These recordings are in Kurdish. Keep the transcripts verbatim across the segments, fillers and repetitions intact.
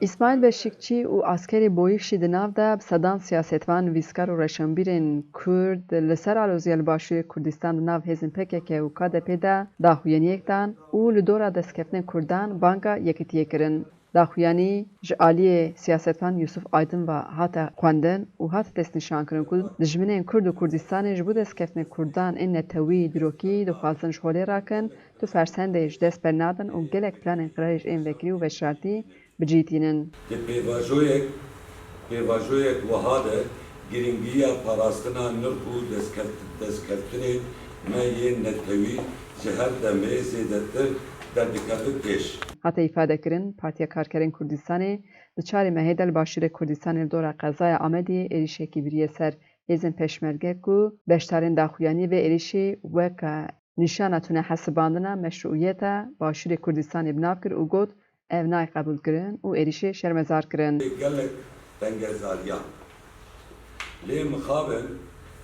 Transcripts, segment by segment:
Îsmaîl Beşîkçî û askerê Boyîk jî di nav de bi sedan siyasetvan, nivîskar û rêşenbîrên Kurd li ser aloziya li Başûrê Kurdistan di nav hêzên P K K û K D P de daxuyaniyek dan û li dora destkeftnên Kurdan banga yekitiyê kirin. Daxuyanî ji aliyê siyasetvan Yusuf Aydin ve hate xwendin û hate destnîşankirin ku dijminên Kurd û Kurdistanê ji bo destkeftnê Kurdan ên netewî dîrokî dixwazin ji holê rakin, tu fersendê ji dest bernadin û gelek planên qirêj ên vekirî û veşartî bi cî tînin. Di pêvajoyek, pêvajoyek wiha de girîngiya parastina nirx û destkeft-, destkeftinên me yên netewî ji her demê zêdetir derdikeve pêş. Hate îfadekirin, Partiya Karkerên Kurdistanê di çarê mehê de li Başûrê Kurdistanê li dora qezaya Amediyê êrîşekî biriye ser hêzên Pêşmerge ku beşdarên daxuyaniyê vê êrîşî weke nîşana tunehesibandina meşrûiyeta Başûrê Kurdistanê bi nav kir û got, ev nayê qebûlkirin û êrîşê şermezar kirin. Gelek tengezariyan. Lê mixabin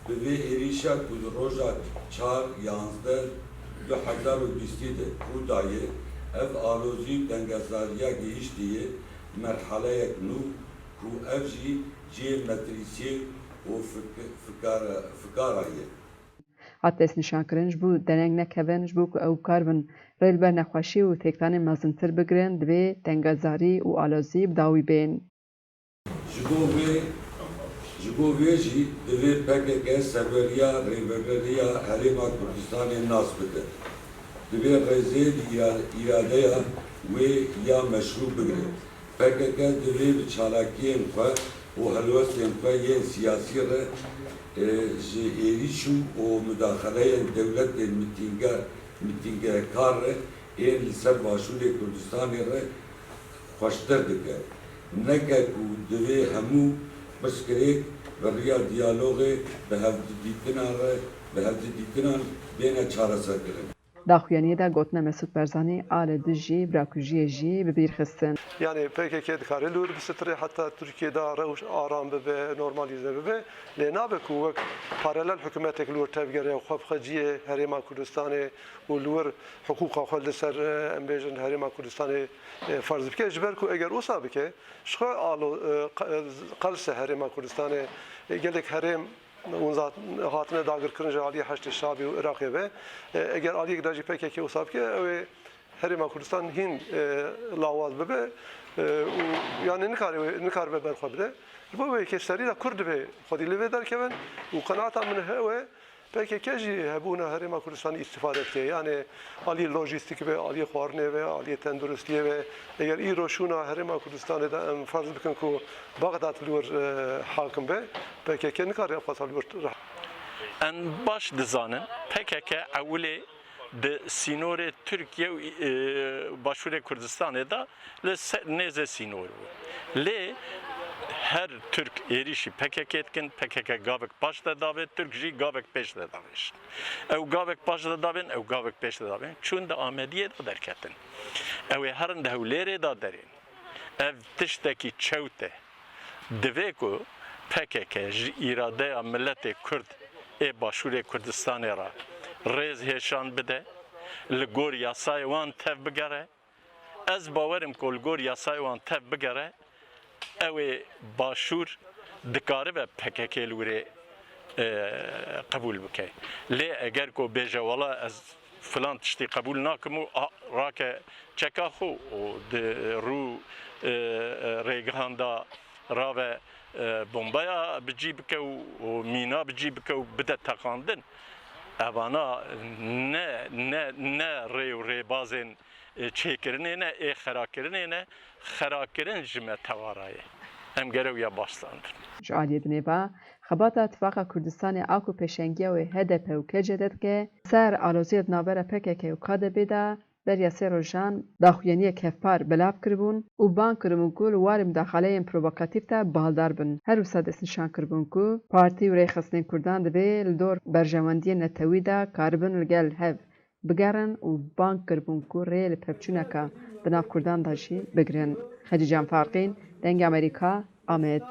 bi vê êrîşa ku di roja çar yanzdeh du hezar û bîstê de rû daye, ev alozî û tengezariya gihîştiye merheleyek nû ku ev jî cihê metirîsiyê û fik-, fikara, fikara ye. Hat destnîşankirin, ji bo dereng nekevin, ji bo ku ew bikaribin rê li ber nexweşî û têkdanên mezintir bigirin, divê tengezarî û alozî bi dawî bên. Ji bo vê, ji bo vê jî divê P K K serweriya Rêveberiya Herêma Kurdistanê nas bike. Divê rêzê li îra-, îradeya wê ya meşrû bigire. P K K divê bi çalakiyên xwe û helwestên xwe yên siyasî re, e, ji êrîş û, û mudaxeleyên dewletên mitînge-, mitîngekar re ên li ser Başûrê Kurdistanê re xweştir dike. Neke ku divê hemû pirsgirêk bi riya diyalogê bi hevdidîtinan re, bi hevdidîtinan bêne çareserkirin. Daxuyaniyê de gotine Mesûd Barzanî a li dijî birakujiyê jî bi bîr xistin. Yanî P K K dikare li wir bisitirê heta Tirkiye de rewş aram bibe, normalîze bibe. Lê nabe ku wek paralel hikûmetek li wir tevgere û xwe bi xwe cihê Herêma Kurdistanê û li wir hiqûqa xwe li ser, e, em bêjin Herêma Kurdistanê, e, ferz bike. Ji ber ku eger wisa bike, ji xwe alo, e, qe-, e, qelse Herêma Kurdistanê, e, gelek herêm Winza hatine dagirkirin ji aliyê Heşdê Şabî û Iraqê ve. E, eger aliyek de jî P K K wisa bike, ew ê Herêma Kurdistan hîn, e, lawaz bibe, e, û yani nikare wê, nikaribe ber xwe bide. Ji bo vê yekê serî de Kurd divê xwedî li vê derkevin û qenaeta min ew e, P K K jî hebûna Herêma Kurdistanê îstîfade dike. Yani aliyê lojîstîk be, aliyê xwarinê be, aliyê tenduristiyê be. Eger îro şûna Herêma Kurdistanê de em ferz bikin ku Bexdad li wir, e, hakim be, P K K nikare ev xwesa li wir re. Em baş dizanin P K K ewilê di sînorê Tirkiye û, e, Başûrê Kurdistanê de li ser nêzê sînor bû. Lê her Tirk êrîşî P K K dikin, P K K gavek paş de davê, Tirk jî gavek pêş de davêjin. Ew gavek paş de davên, ew gavek pêş de davên. Çûn di Amediyê de derketin. Ew ê herin di Hewlêrê de derên. Ev tiştekî çewt e. Divê ku P K K ji îradeya miletê Kurd ê Başûrê Kurdistanê re rêz hêşan bide, li gor yasayê wan tev bigere. Ez bawer im ku li gor yasayê wan tev bigere, ew ê Başûr dikaribe P K K li wirê, e, qebûl bike. Lê eger ku bêje, wela ez filan tiştî qebûl nakim û a, rake çeka xwe û di rû, e, rêgihan de rave, e, bombeya bi cî bike û, û mîna bi cî bike û bide teqandin. Evana ne, ne, ne rê û rêbazên, e, çêkirinê ne, ê xerakirinê ne, xerakirin ji me tewara ye. Em gere wiya baş zandin. Ji aliyê dinê ve, xebata Tifaqa Kurdistanê a ku pêşengiya wê H D P û K C D dike, ser aloziyê di navbera P K K û K D P de beriya sê rojan daxuyaniyek hevpar belav kiribûn û bang kiribûn ku li warê mudaxaleyên provokatîf de baldar bin. Her wisa destnîşan kiribûn ku partî û rêxistinên Kurdan divê li dor berjewendiyên netewî de karibin li gel hev bigerin û bang kiribûn ku rê li pevçûneke di nav Kurdan de jî bigirin. Xecîcan Farqîn, Dengê Amerîka, Amed.